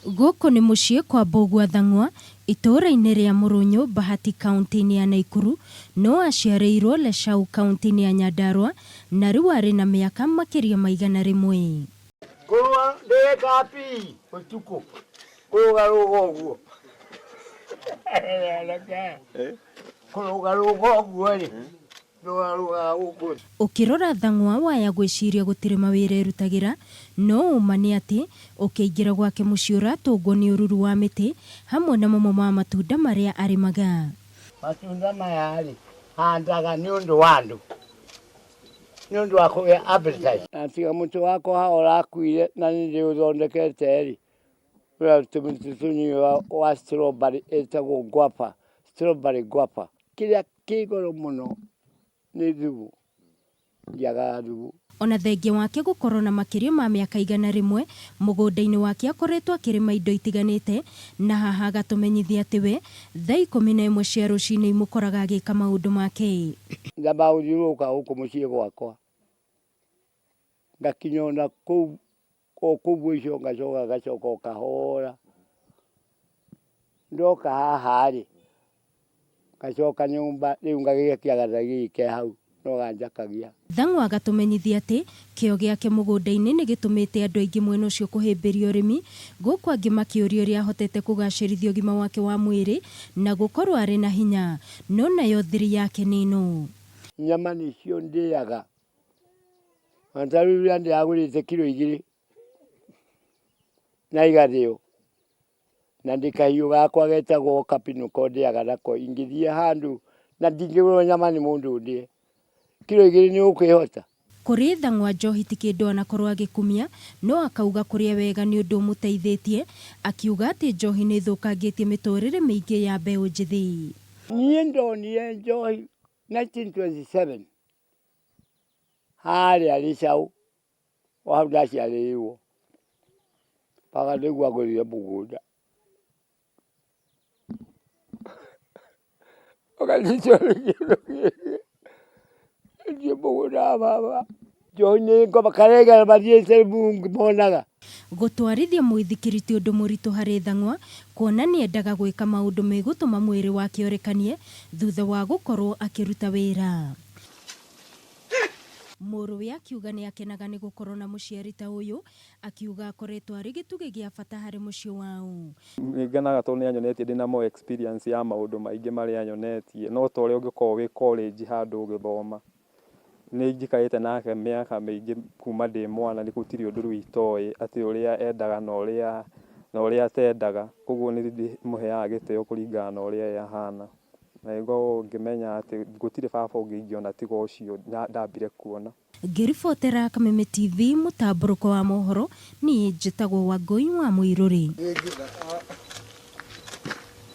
Gũkũ nĩ mũciĩ kwa Mbũgua Thang'wa, itũũra-inĩ rĩa Mũrũnyũ, Bahati kauntĩ-inĩ ya Naikuru, no aciarĩirwo Leshau kauntĩ-inĩ ya Nyandarua na rĩu arĩ na mĩaka makĩria ma 100. Kũrũa ndĩreka pii ũtukũ kũrũgarũga ũguo kũrũgarũga ũguo rĩ ndũgarũgaga gũkũ. Ũkĩrora Thang'wa waya gwĩciria gũtirĩ mawĩra erutagĩra, no ũma nĩ atĩ ũkĩingĩra gwake mũciĩ ũratũngwo nĩ ũruru wa mĩtĩ hamwe na mamwe ma matunda marĩa arĩmaga. Matunda maya-rĩ, handaga nĩ ũndũ wa andũ, nĩ ũndũ wa kũgĩa appetite. Na tiga mũtĩ wakwa haha ũrakuire na nĩ ndĩũthondekete-rĩ, ũrĩa tũmĩtĩ tũnini wa strawberry ĩtagwo guava, strawberry guava. Kĩrĩa kĩ goro mũno nĩ thumu, ndiagaga thumu. Ona thengia wake gũkorwo na makĩria ma mĩaka 100, mũgũnda-inĩ wake akoretwo akĩrĩma indo itiganĩte, na haha agatũmenyithia atĩ we thaa 11 cia rũcinĩ imũkoraga agĩka maũndũ make. Nyambaga gũthiũrũrũka gũkũ mũciĩ gwakwa, ngakinya ona kũu o kũu mũico ngacoka ngacoka o kahora. Ndoka haha rĩ, ngacoka nyũmba rĩu ngagĩakia gathari gĩkĩ ke hau no ganjakagia. Thang'wa agatũmenyithia atĩ kĩo gĩake mũgũnda-inĩ nĩ gĩtũmĩte andũ aingĩ mwena ũcio kũhĩmbĩria ũrĩmi, gũkũ angĩ makĩũria ũrĩa ahotete kũgacĩrithia ũgima wake wa mwĩrĩ na gũkorwo arĩ na hinya. No nayo thiri yake nĩ ĩno. Nyama nĩcio ndĩaga Ona ta rĩu ira ndĩragũrĩte kiro igĩrĩ na igathĩo na ndĩ kahiũ gakwa getagwo okapi nĩko ndĩaga nako ingĩthiĩ handũ na ndingĩgũrwo nyama nĩ mũndũ ndĩe. Kiro igĩrĩ nĩ ũkwĩhota? Kũrĩ Thang'wa njohi ti kĩndũ anakorwo agĩkumia, no akauga kũrĩa wega nĩ ũndũ ũmũteithĩtie, akiuga atĩ njohi nĩ ĩthũkangĩtie mĩtũrĩre mĩingĩ ya mbeũ njĩthĩ. Niĩ ndonire njohi 1927 harĩa Gĩcaũ o hau ndaciarĩirwo baba nĩguo agũrire mũgũnda. Ũganyitwo nĩ kĩndũ gĩkĩ endia mũgũnda wa baba. Njohi nĩ ngoma karega mathiĩte ngĩmonaga. Gũtwarithia mũithikiri ti ũndũ mũritũ harĩ Thang'wa kuona nĩendaga gwĩka maũndũ megũtũma mwĩrĩ wake ũrekanie thutha wa gũkorwo akĩruta wĩra. Mũrũwe akiuga nĩakenaga nĩ gũkorwo na mũciari ta ũyũ, akiuga akoretwo arĩ gĩtugĩ gĩa bata harĩ mũciĩ wao. Nĩngenaga tondũ nĩanyonetie ndĩna more experience ya maũndũ maingĩ marĩa anyonetie, no ta ũrĩa ũngĩkorwo wĩ college handũ ũgĩthoma. Nĩ njikarĩte nake mĩaka mĩingĩ kuma ndĩ mwana gũtirĩ ũndũ rĩu itoĩ atĩ ũrĩa endaga na ũrĩa na ũrĩa atendaga. Koguo nĩ ndĩmũheaga gĩtĩo kũringana na ũrĩa ye ahana. Na ngorwo ngĩmenya atĩ gũtirĩ baba ũngĩ ingĩona tiga ũcio ndambire kuona. Ngĩribotera Kameme TV mũtambũrũko wa mohoro, niĩ njĩtagwo Wangũi wa Mũirũrĩ.